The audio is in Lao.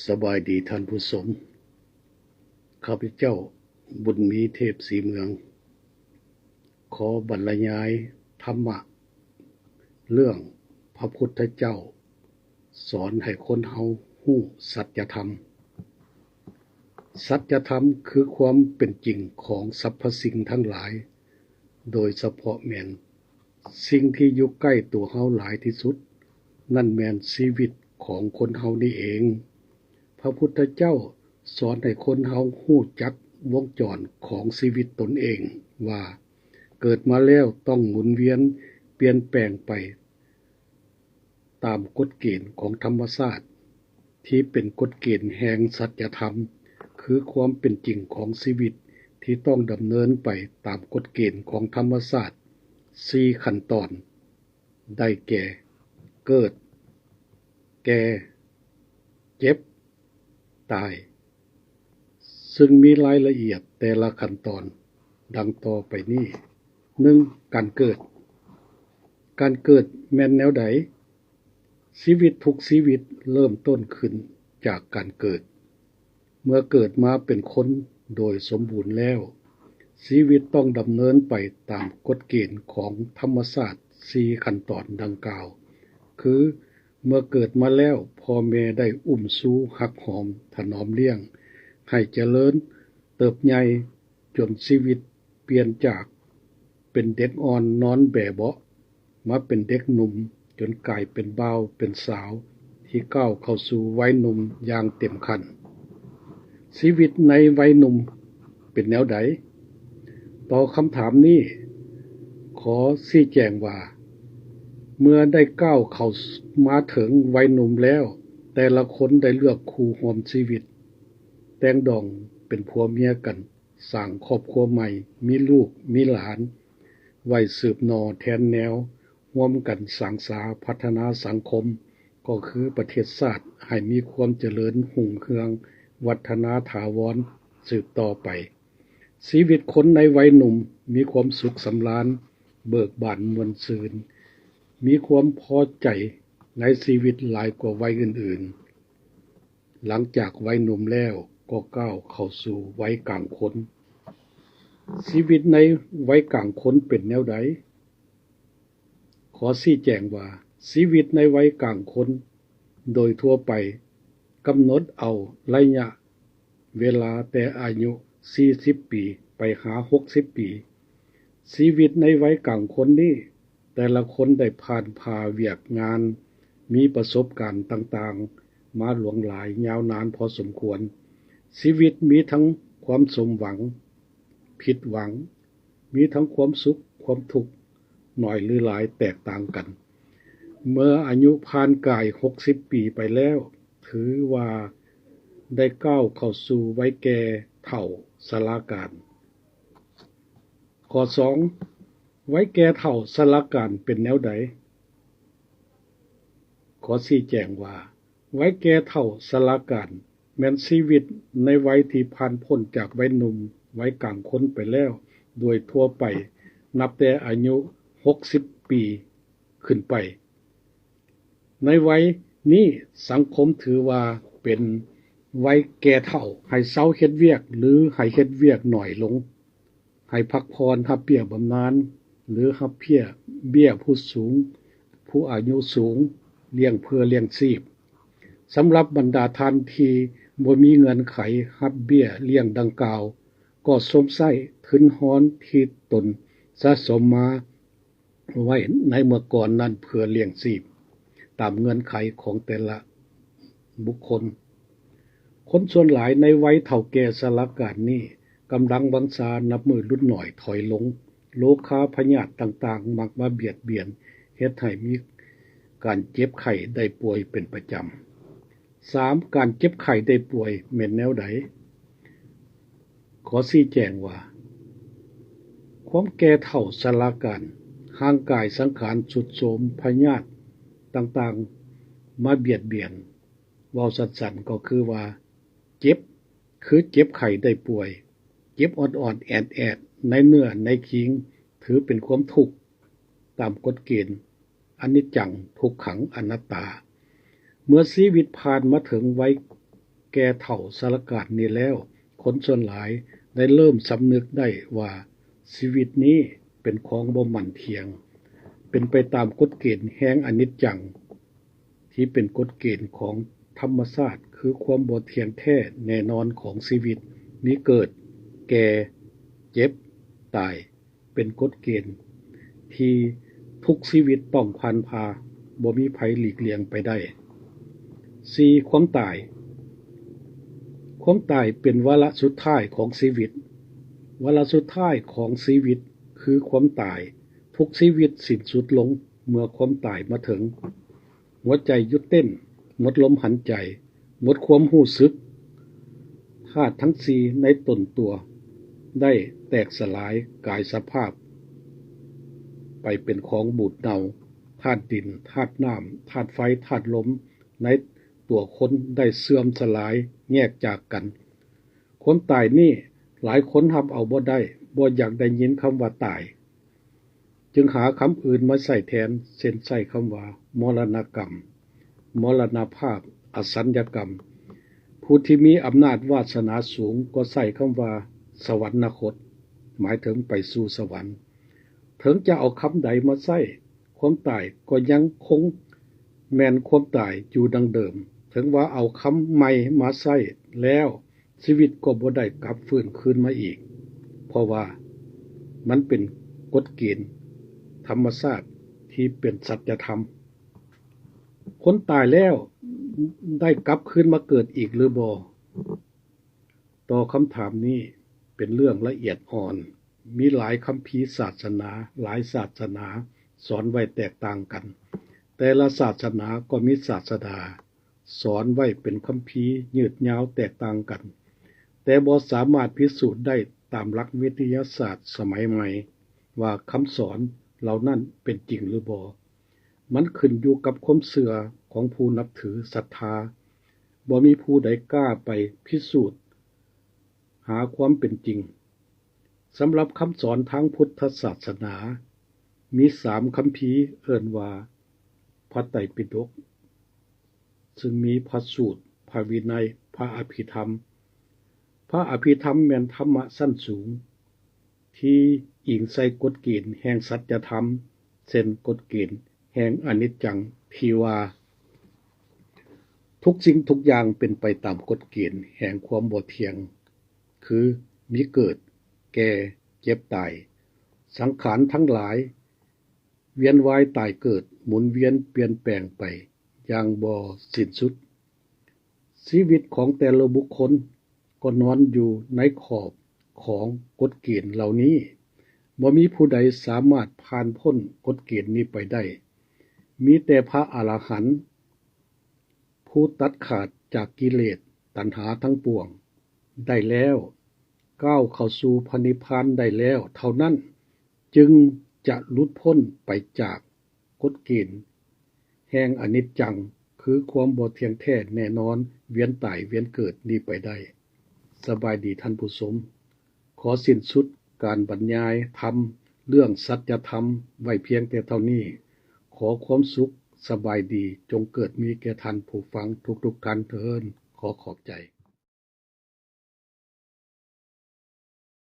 ສະບາຍດີທ່ານຜູ້ຊົມ. ຂ້າພະເຈົ້າ ບຸນມີ ເທບສີເມືອງ ຂໍບັນລະຍາຍທຳມະ ເລື່ອງພະພຸດທະເຈົ້າສອນໃຫ້ຄົນເຮົາຮູ້ສັດຈະທຳ. ສັດຈະທຳຄືຄວາມເປັນຈິງຂອງສັບພະສິ່ງທັງຫຼາຍ, ໂດຍສະເພາະແມ່ນສິ່ງທີ່ຢູ່ໃກ້ຕົວເຮົາຫຼາຍທີ່ສຸດ, ນັ້ນແມ່ນຊີວິດຂອງຄົນເຮົານີ້ເອງ. ພະພຸດທະເຈົ້າສອນໃຫ້ຄົນເຮົາຮູ້ຈັກວົງຈອນຂອງຊີວິດຕົນເອງວ່າ ເກີດມາແລ້ວຕ້ອງໝູນວຽນປ່ຽນແປງໄປຕາມກົດເກນຂອງທຳມະຊາດ ທີ່ເປັນກົດເກນແຫ່ງສັດຈະທຳ, ຄືຄວາມເປັນຈິງຂອງຊີວິດທີ່ຕ້ອງດຳເນີນໄປຕາມກົດເກນຂອງທຳມະຊາດສີ່ຂັ້ນຕອນ ໄດ້ແກ່ ເກີດ, ແກ່, ເຈັບ, ຕາຍ, ຊຶ່ງມີລາຍລະອຽດແຕ່ລະຂັ້ນຕອນດັ່ງຕໍ່ໄປນີ້. ໜຶ່ງ, ການເກີດ. ການເກີດແມ່ນແນວໃດ? ຊີວິດທຸກຊີວິດເລີ່ມຕົ້ນຂຶ້ນຈາກການເກີດ. ເມື່ອເກີດມາເປັນຄົນໂດຍສົມບູນແລ້ວ, ຊີວິດຕ້ອງດຳເນີນໄປຕາມກົດເກນຂອງທຳມະຊາດສີ່ຂັ້ນຕອນດັ່ງກ່າວ, ຄື ເມື່ອເກີດມາແລ້ວ, ພໍ່ແມ່ໄດ້ອຸ້ມຊູ, ຮັກຫອມ, ຖະໜອມລ້ຽງ ໃຫ້ຈະເລີນເຕີບໃຫຍ່, ຈົນຊີວິດປ່ຽນຈາກເປັນເດັກອ່ອນນອນແບເບາະ ມາເປັນເດັກໜຸ່ມ, ຈົນກາຍເປັນບ່າວເປັນສາວ ທີ່ກ້າວເຂົ້າສູ່ໄວໜຸ່ມຢ່າງເຕັມຂັ້ນ. ຊີວິດໃນໄວໜຸ່ມເປັນແນວໃດ? ຕໍ່ຄຳຖາມນີ້, ຂໍຊີ້ແຈງວ່າ ເມື່ອໄດ້ກ້າວເຂົ້າມາເຖິງໄວໜຸ່ມແລ້ວ, ແຕ່ລະຄົນໄດ້ເລືອກຄູ່ຮ່ວມຊີວິດ, ແຕ່ງດອງເປັນຜົວເມຍກັນ, ສ້າງຄອບຄົວໃໝ່, ມີລູກ, ມີຫຼານ, ໄວ້ສືບໜໍ່ແທນແນວ, ຮ່ວມກັນສ້າງສາພັດທະນາສັງຄົມ, ກໍຄືປະເທດຊາດ ໃຫ້ມີຄວາມຈະເລີນຮຸ່ງເຮືອງ, ວັດທະນາຖາວອນສືບຕໍ່ໄປ. ຊີວິດຄົນໃນໄວໜຸ່ມມີຄວາມສຸກສຳລານ, ເບີກບານມ່ວນຊື່ນ, ມີຄວາມພໍໃຈໃນຊີວິດຫຼາຍກວ່າໄວອື່ນໆ. ຫຼັງຈາກໄວໜຸ່ມແລ້ວກໍກ້າວເຂົ້າສູ່ໄວກາງຄົນ. ຊີວິດໃນໄວກາງຄົນເປັນແນວໃດ? ຂໍຊີ້ແຈງວ່າ ຊີວິດໃນໄວກາງຄົນໂດຍທົ່ວໄປ ກຳນົດເອົາໄລຍະເວລາແຕ່ອາຍຸສີ່ສິບປີໄປຫາຫົກສິບປີ. ຊີວິດໃນໄວກາງຄົນນີ້ ແຕ່ລະຄົນໄດ້ຜ່ານຜ່າວຽກງານ, ມີປະສົບການຕ່າງໆມາຫຼວງຫຼາຍຍາວນານພໍສົມຄວນ. ຊີວິດມີທັງຄວາມສົມຫວັງ, ຜິດຫວັງ, ມີທັງຄວາມສຸກ, ຄວາມທຸກ, ໜ້ອຍຫຼືຫຼາຍແຕກຕ່າງກັນ. ເມື່ອອາຍຸຜ່ານກາຍຫົກສິບປີໄປແລ້ວ, ຖືວ່າໄດ້ກ້າວເຂົ້າສູ່ໄວແກ່ເຖົ້າຊະລາການ. ຂໍ້ສອງ, ໄວແກ່ເຖົ້າຊະລາການເປັນແນວໃດ? ຂໍຊີ້ແຈງວ່າ ໄວແກ່ເຖົ້າຊະລາການ ແມ່ນຊີວິດໃນໄວທີ່ຜ່ານພົ້ນຈາກໄວໜຸ່ມ, ໄວກາງຄົນໄປແລ້ວ ໂດຍທົ່ວໄປ ນັບແຕ່ອາຍຸຫົກສິບປີຂຶ້ນໄປ. ໃນໄວນີ້ ສັງຄົມຖືວ່າເປັນໄວແກ່ເຖົ້າ, ໃຫ້ເຊົາເຮັດວຽກ ຫຼື ໃຫ້ເຮັດວຽກໜ້ອຍລົງ, ໃຫ້ພັກຜ່ອນ, ຮັບເບ້ຍບຳນານ ຫຼື ຮັບເບ້ຍ ເບ້ຍຜູ້ສູງ, ຜູ້ອາຍຸສູງ, ລ້ຽງເພື່ອລ້ຽງຊີບ. ສຳລັບບັນດາທ່ານທີ່ບໍ່ມີເງື່ອນໄຂຮັບເບ້ຍລ້ຽງດັ່ງກ່າວ, ກໍຊົມໃຊ້ທຶນຮອນທີ່ຕົນສະສົມມາ ໄວ້ໃນເມື່ອກ່ອນນັ້ນເພື່ອລ້ຽງຊີບຕາມເງື່ອນໄຂຂອງແຕ່ລະບຸກຄົນ. ຄົນສ່ວນຫຼາຍໃນໄວເຖົ້າແກ່ຊະລາການນີ້ ກຳລັງວັງຊານັບມື້ຫຼຸດໜ້ອຍຖອຍລົງ, ໂລຄາພະຍາດຕ່າງໆມັກມາບຽດບຽນ ເຮັດໃຫ້ມີການເຈັບໄຂ້ໄດ້ປ່ວຍເປັນປະຈຳ. ສາມ, ການເຈັບໄຂ້ໄດ້ປ່ວຍແມ່ນແນວໃດ? ຂໍຊີ້ແຈງວ່າ ຄວາມແກ່ເຖົ້າຊະລາການ, ຮ່າງກາຍສັງຂານຊຸດໂຊມ, ພະຍາດຕ່າງໆມາບຽດບຽນ. ເວົ້າສັ້ນໆກໍຄືວ່າ ເຈັບ ຄືເຈັບໄຂ້ໄດ້ປ່ວຍ, ເຈັບອອດໆແອດໆໃນເນື້ອໃນຄີງ ຖືເປັນຄວາມທຸກຕາມກົດເກນ ອະນິດຈັງ ທຸກຂັງ ອະນັດຕາ. ເມື່ອຊີວິດຜ່ານມາເຖິງໄວ ແກ່ເຖົ້າຊະລາການນີ້ແລ້ວ, ຄົນສ່ວນຫຼາຍໄດ້ເລີ່ມສຳນຶກໄດ້ວ່າຊີວິດນີ້ເປັນຂອງບໍ່ໝັ້ນທ່ຽງ, ເປັນໄປຕາມກົດເກນແຫ່ງອະນິດຈັງ ທີ່ເປັນກົດເກນຂອງທຳມະຊາດ, ຄືຄວາມບໍ່ທ່ຽງແທ້ແນ່ນອນຂອງຊີວິດ, ມີເກີດ, ແກ່, ເຈັບ, ຕາຍ, ເປັນກົດເກນທີ່ທຸກຊີວິດຕ້ອງຜ່ານຜ່າ, ບໍ່ມີໃຜຫຼີກລ່ຽງໄປໄດ້. ສີ່, ຄວາມຕາຍ. ຄວາມຕາຍເປັນວາລະສຸດທ້າຍຂອງຊີວິດ. ວາລະສຸດທ້າຍຂອງຊີວິດຄືຄວາມຕາຍ. ທຸກຊີວິດສິ້ນສຸດລົງເມື່ອຄວາມຕາຍມາເຖິງ. ຫົວໃຈຢຸດເຕັ້ນ, ໝົດລົມຫາຍໃຈ, ໝົດຄວາມຮູ້ສຶກ. ທາດທັງສີ່ໃນຕົນຕົວໄດ້ແຕກສະຫຼາຍ, ກາຍສະພາບໄປເປັນຂອງບູດເນົ່າ. ທາດດິນ, ທາດນ້ຳ, ທາດໄຟ, ທາດລົມໃນຕົວຄົນໄດ້ເສື່ອມສະຫຼາຍ, ແຍກຈາກກັນ. ຄວາມຕາຍນີ້ຫຼາຍຄົນຮັບເອົາບໍ່ໄດ້, ບໍ່ຢາກໄດ້ຍິນຄຳວ່າຕາຍ. ຈຶ່ງຫາຄຳອື່ນມາໃຊ້ແທນ, ເຊັ່ນໃຊ້ຄຳວ່າ ມໍລະນະກຳ, ມໍລະນະພາບ, ອະສັນຍະກຳ. ຜູ້ທີ່ມີອຳນາດວາສະໜາສູງກໍໃຊ້ຄຳວ່າ ສະຫວັນນະຄົດ, ໝາຍເຖິງໄປສູ່ສະຫວັນ. ເຖິງຈະເອົາຄຳໃດມາໃຊ້, ຄວາມຕາຍກໍຍັງຄົງແມ່ນຄວາມຕາຍຢູ່ດັ່ງເດີມ. ເຖິງວ່າເອົາຄຳໃໝ່ມາໃຊ້ແລ້ວ, ຊີວິດກໍບໍ່ໄດ້ກັບຟື້ນຄືນມາອີກ, ເພາະວ່າມັນເປັນກົດເກນທຳມະຊາດທີ່ເປັນສັດຈະທຳ. ຄົນຕາຍແລ້ວໄດ້ກັບຄືນມາເກີດອີກຫຼືບໍ່? ຕໍ່ຄຳຖາມນີ້ເປັນເລື່ອງລະອຽດອ່ອນ. ມີຫຼາຍຄຳພີສາສະໜາ, ຫຼາຍສາສະໜາສອນໄວ້ແຕກຕ່າງກັນ. ແຕ່ລະສາສະໜາກໍມີສາດສະດາ ສອນໄວ້ເປັນຄຳພີຍືດຍາວແຕກຕ່າງກັນ, ແຕ່ບໍ່ສາມາດພິສູດໄດ້ຕາມຫຼັກວິທະຍາສາດສະໄໝໃໝ່ວ່າຄຳສອນເຫຼົ່ານັ້ນເປັນຈິງຫຼືບໍ່. ມັນຂຶ້ນຢູ່ກັບຄວາມເຊື່ອຂອງຜູ້ນັບຖືສັດທາ, ບໍ່ມີຜູ້ໃດກ້າໄປພິສູດຫາຄວາມເປັນຈິງ. ສຳລັບຄຳສອນທາງພຸດທະສາສະໜາ, ມີສາມຄຳພີເອີ້ນວ່າ ພະໄຕປິດົກ, ຊຶ່ງມີພະສູດ, ພະວິໄນ, ພະອະພິທຳ. ພະອະພິທຳແມ່ນທຳມະຊັ້ນສູງ ທີ່ອີງໃສ່ກົດເກນແຫ່ງສັດຈະທຳ, ເຊັ່ນ ກົດເກນແຫ່ງອະນິດຈັງ ທີ່ວ່າ ທຸກສິ່ງທຸກຢ່າງເປັນໄປຕາມກົດເກນແຫ່ງຄວາມບໍ່ທ່ຽງ, ຄື ມີເກີດ, ແກ່, ເຈັບ, ຕາຍ. ສັງຂານທັງຫຼາຍ ວຽນວ່າຍຕາຍເກີດ, ໝູນວຽນປ່ຽນແປງໄປຢ່າງບໍ່ສິ້ນສຸດ. ຊີວິດຂອງແຕ່ລະບຸກຄົນກໍນອນຢູ່ໃນຂອບຂອງກົດເກນເຫຼົ່ານີ້. ບໍ່ມີຜູ້ໃດສາມາດຜ່ານພົ້ນກົດເກນນີ້ໄປໄດ້. ມີແຕ່ພະອະລະຫັນ ຜູ້ຕັດຂາດຈາກກິເລດຕັນຫາທັງປວງໄດ້ແລ້ວ, ກ້າວເຂົ້າສູ່ພະນິບພານໄດ້ແລ້ວເທົ່ານັ້ນ, ຈຶ່ງຈະຫຼຸດພົ້ນໄປຈາກກົດເກນແຫ່ງອະນິດຈັງ, ຄືຄວາມບໍ່ທ່ຽງແທ້ແນ່ນອນ, ວຽນຕາຍວຽນເກີດນີ້ໄປໄດ້. ສະບາຍດີທ່ານຜູ້ຊົມ. ຂໍສິ້ນສຸດການບັນຍາຍທຳເລື່ອງສັດຈະທຳໄວ້ພຽງແຕ່ເທົ່ານີ້. ຂໍຄວາມສຸກສະບາຍດີຈົ່ງເກີດມີແກ່ທ່ານຜູ້ຟັງທຸກໆທ່ານເທີ້ນ. ຂໍຂອບໃຈ.